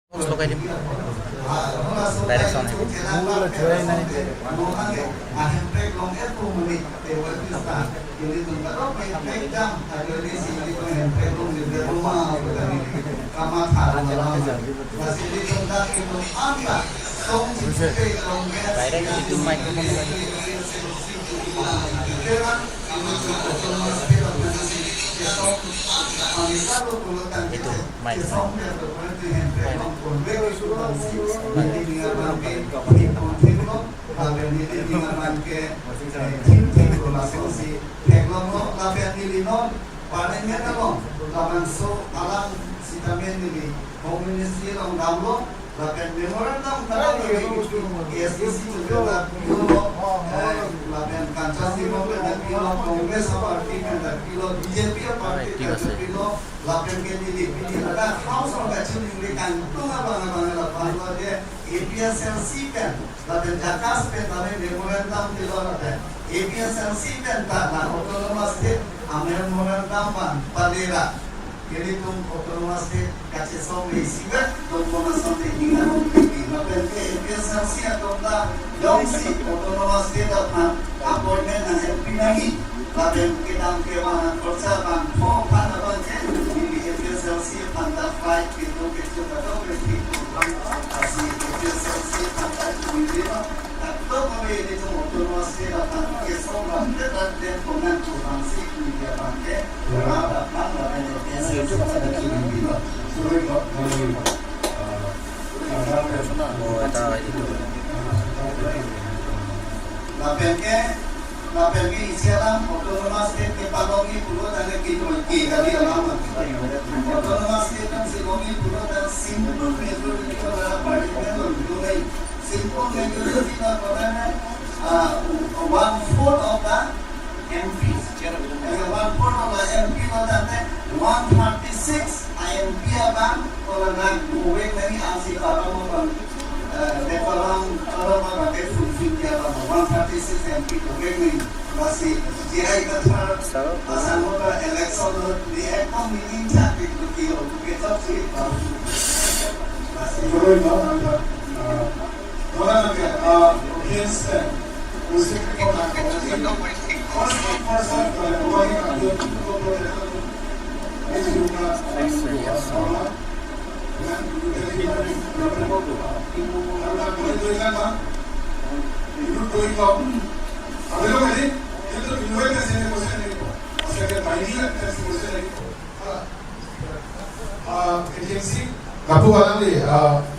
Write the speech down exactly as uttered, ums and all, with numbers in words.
Box logai dim. Direction hai. Direct itu microphone logai dim. Itu, mic. Lapen memorandum ta A S D C to la pilo, eh, lapen Kanchan Singh pen ta pilo, Congress party pen ta pilo, B J P party pen ta pilo, lapen ke neli pini ladak House of Action neli kangtung abang abang lapen lo de A P H L C pen, lapen JACAS pen ta memorandum pilo lapen A P H L C pen ta la autonomous state a memorandum abang pale ra. Kelitum autonomous state kachesong le isivet, autonomous state ni kan, lapen ke A P H L C atum ta jongsi autonomous state aphan appointment nang M P nangji, lapen kedam kevang khorcha abang pho aphan abang ke, neli A P H L C aphan ta flight kedo kecho kadok kethi, asi A P H L C aphan ta neli Lapen ke, lapen ke isi alam autonomous state kepalongji pulo tangte kidoi ke kali alam. Autonomous state nangsi longji pulo tangte simple majority of the parliament will do it. Simple majority na kona na, uh, one fourth of the M Ps. Uh, one fourth of the M P lo tangte one thirty-six M P abang, kola na moving nani asi parliament abang, uh, de kolang, kolang abang ke fulfill kiya abang, one thirty-six M P moving nani. Lasi, J I Kathar, so, pasang mo ka election lo, di ekdom meaning chak di kuki lo, kuki chak si, lasi. Tuloy, no? Ah, wala na kaya, ah, against them. Usi ko na ko. First, first, ah, wala na kaya. Yes, sir, yes, sir. Lapu alam di, ah,